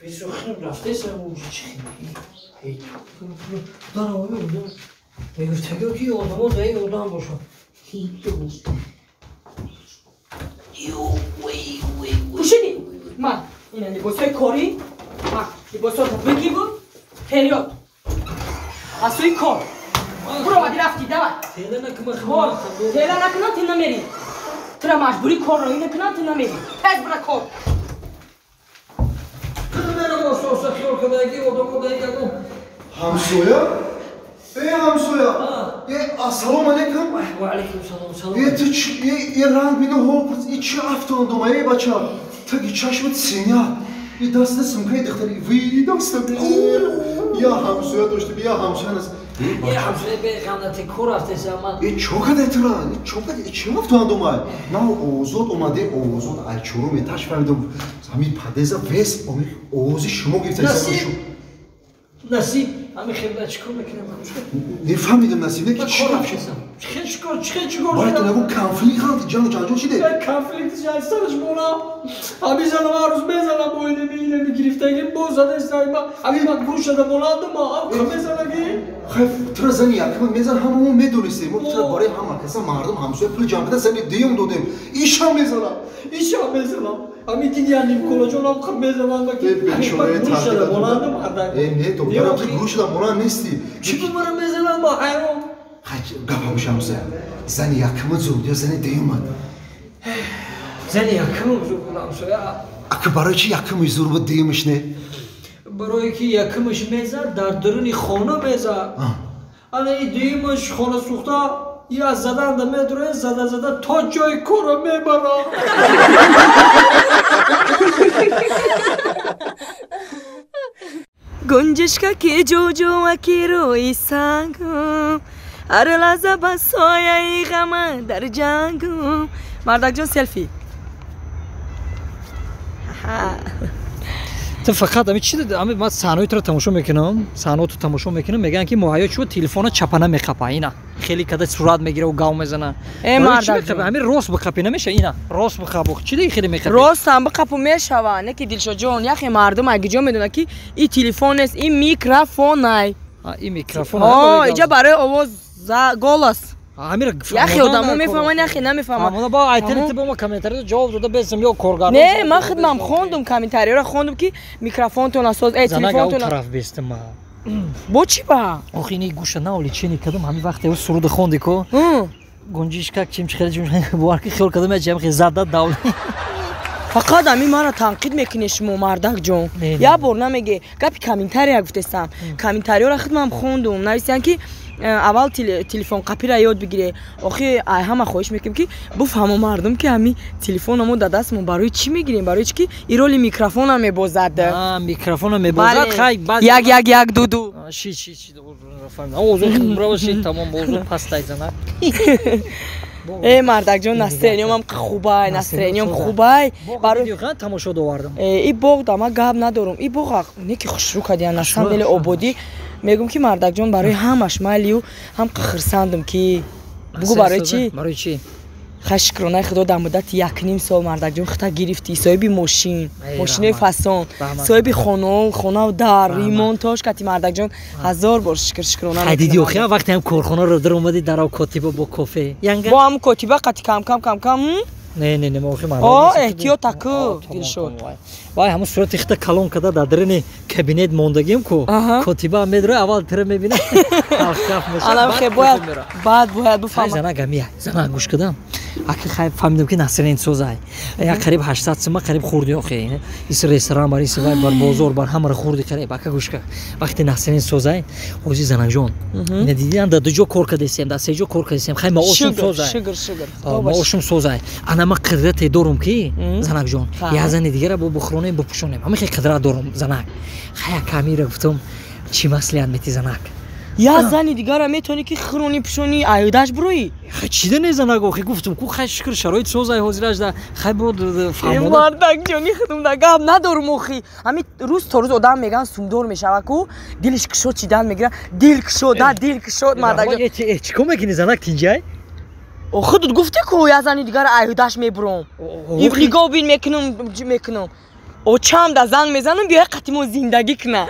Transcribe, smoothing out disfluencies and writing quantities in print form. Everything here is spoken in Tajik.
Бисухнам рафтесам уҷи чи хи. Даром мегуфтагиё ки одамо даи одам бошад. Пӯшидӣ? Ма ина либосҳои корӣ, ма либосҳото бигибу период. Аз сӯи кор. Буромадӣ рафтӣ, давай. Тела накунам. Тела накунам, ту намерӣ. Тура маҷбурӣ кор роӣ накунам, ту намерӣ. Тез бура кор. Ҳамсоя? Э ҳамсоя! Э ассалому алайкум! Ва алайкум салом, салом. Э ту чи э ранг бино ҳол и чи афтондум э бача? Таги чашмат синя. И даста сумкаи духтари ви даста би. Я ҳамсоя доштем, я ҳамсоя наст. Э ҳамсоя бе ғамнати кор рафтеса ман. Э чо кадай тура? Э чо кадай? Э чи афтондум ай? На озод омаде, озод ай чорум этаж фаҳмидум. Ҳамин падеза вес овози шумо гирифта. Насиб. Насиб. Ҳамин хебла чӣ кор мекунам? Нефаҳмидам насиб, не ки чӣ кор рафтесам? Чӣ чӣ кор, чӣ чӣ кор? Бояд ту нагу конфликт ғалти ҷангу ҷанҷол шиде? Конфликт шайстанаш мона. Ҳамин занам ҳар рӯз мезанам бо инами инами гирифтагим боз задестай ма. Ҳамин ман гӯш шада монандум ма, ам мезанаги. Хай тура зани якма мезан ҳама мо медонистем. Мо тура барои ҳама каса мардум ҳамсоя пул ҷамъ карда зани дуюм додем. Ишам мезанам. Ишам мезанам. Ҳамин диди ям нимколаҷонам қир мезанам ма ки гӯш шада монандум ардак. Э не духтарам ту гӯш шада монанд нести. Чӣ бу мара мезанам ма ҳайрон. Хай гапам ҳамсоя. Зани якма зуд ё зани дуюмат? Зани якум зуд буд ҳамсоя. Ака барои чи якумиш зур буд дуюмиш не? Барое ки якумиш мезад дар дуруни хона мезад. Ана и дуюмаш хона сӯхта я заданда медуре зада зада то ҷои корро мебарад. Гунҷишка ки ҷуҷӯаки рӯи сангум, ҳар лаҳза ба сояи ғама дар ҷангум. Мардакҷон селфи. Ту фақат ами чи ами ман саҳнаҳои туро тамошо мекунам, саҳнаҳото тамошо мекунам, мегӯянд ки муҳайё чӯ телефона чапана меқапа, ина хеле када сурат мегира ва гав мезана. Э мардакҷон, ами рост биқапӣ намеша, ина рост биқап, чи диги хеле меқапӣ? Ростам биқапу мешава, не ки Дилшодҷон, яхе мардум агиҷо медонад ки и телефон нест, и микрофонай. И микрофон. О, иҷа барои овоз голос. Амир яхе одамо мефаҳманд, яхе намефаҳманд. Ҳамона ба айтери ту ма комментариро ҷавоб дода бесам ё коргардон. Не, ман худмам хондум комментариро, хондум ки микрофонтон асоз, э телефонтон. Занак тараф бестам ма. Бо чӣ ба? Охи ини гӯша наоли чени кадом ҳамин вақте ӯ суруд хонди ко. Гунҷишкак чим чихели чим бовар ки хиёл кадом я ҷам хе зада давли. Фақат ҳамин маро танқид мекунед шумо мардакҷон. Як бор намеге гапи комментария гуфтестам. Комментариёро худмам хондум, нависиянд ки аввал телефон қапира ёд бигире. Охи ай ҳама хоҳиш мекунем ки буфаҳмо мардум ки ҳами телефона мо дар дастмон барои чӣ мегирем, барои чӣ ки и роли микрофона мебозад. Микрофона мебозад. Хай баъз як як як ду ду. Ши ши ши фаҳмидам. Овозо браво ши тамом овозо пастай занак. Э мардакҷон, настроениёмам хубай, настроениём хубай. Барои тамошо довардам. Э и боғ да ман гап надорум. И боғ не ки хушрӯ кардиян, на самом деле ободӣ. Мегӯм ки мардакҷон барои ҳамаш майлию ҳам хурсандам ки бугӯ барои чӣ? Барои чӣ? Хай шукронаи худо дар муддати якним сол мардакҷон хита гирифтӣ, соҳиби мошин, мошинои фасон, соҳиби хонаву дар, ремонтош кати мардакҷон ҳазор бор шукр шукрона. Хай диди охи вақте ҳам корхонаро дар омадӣ дарав котиба бо кофе. Бо ҳам котиба қати кам кам кам кам. Не не не мо охи мардак. О эҳтиёт аку Дилшод. Вай ҳамун сурати хита калон када дар дарини кабинет мондагим ку котиба медро аввал тира мебина. Талхкаф меша. Ана хе бояд баъд бояд буфаҳмам. Зана гамия. Зана гӯш кадам. Аки хай фаҳмидам ки насрин созай. Я қариб 800 сима қариб хӯрди охи. Ис ресторан бар ис вай бар бозор бар ҳамаро хӯрди қариб. Ака гӯш ка. Вақте насрин созай, ҳози занакҷон. Ина дидиан дар ду ҷо кор кардесем, дар се ҷо кор кардесем. Хай маошум созай. Шукр шукр. Маошум созай. Ана ма қидрате дорум ки занакҷон. Я зани дигара бо бухронем бупӯшонем. Ҳамин хел қидрат дорум занак. Хай камира гуфтам чӣ маслиҳат мети занак? Я зани дигара метавонӣ ки хиронӣ пӯшонӣ аюдаш буроӣ? Хай чида не занак охи гуфтум ку хай шукр шароит созай ҳозираш да хай бо фаҳмода. Мардак ҷони худум да гап надорум охи. Ҳамин рӯз то рӯз одам меган сумдор мешава ку дилиш кушод чидан мегира, дил кушод, да дил кушод мардак ҷон. Чӣ кор мекунӣ занак тинҷай? Худут гуфтӣ ку я зани дигара аюдаш мебуром. Нигоҳ бин мекунум мекунум. Очам да занг мезанам, биёя қатимо зиндагӣ куна.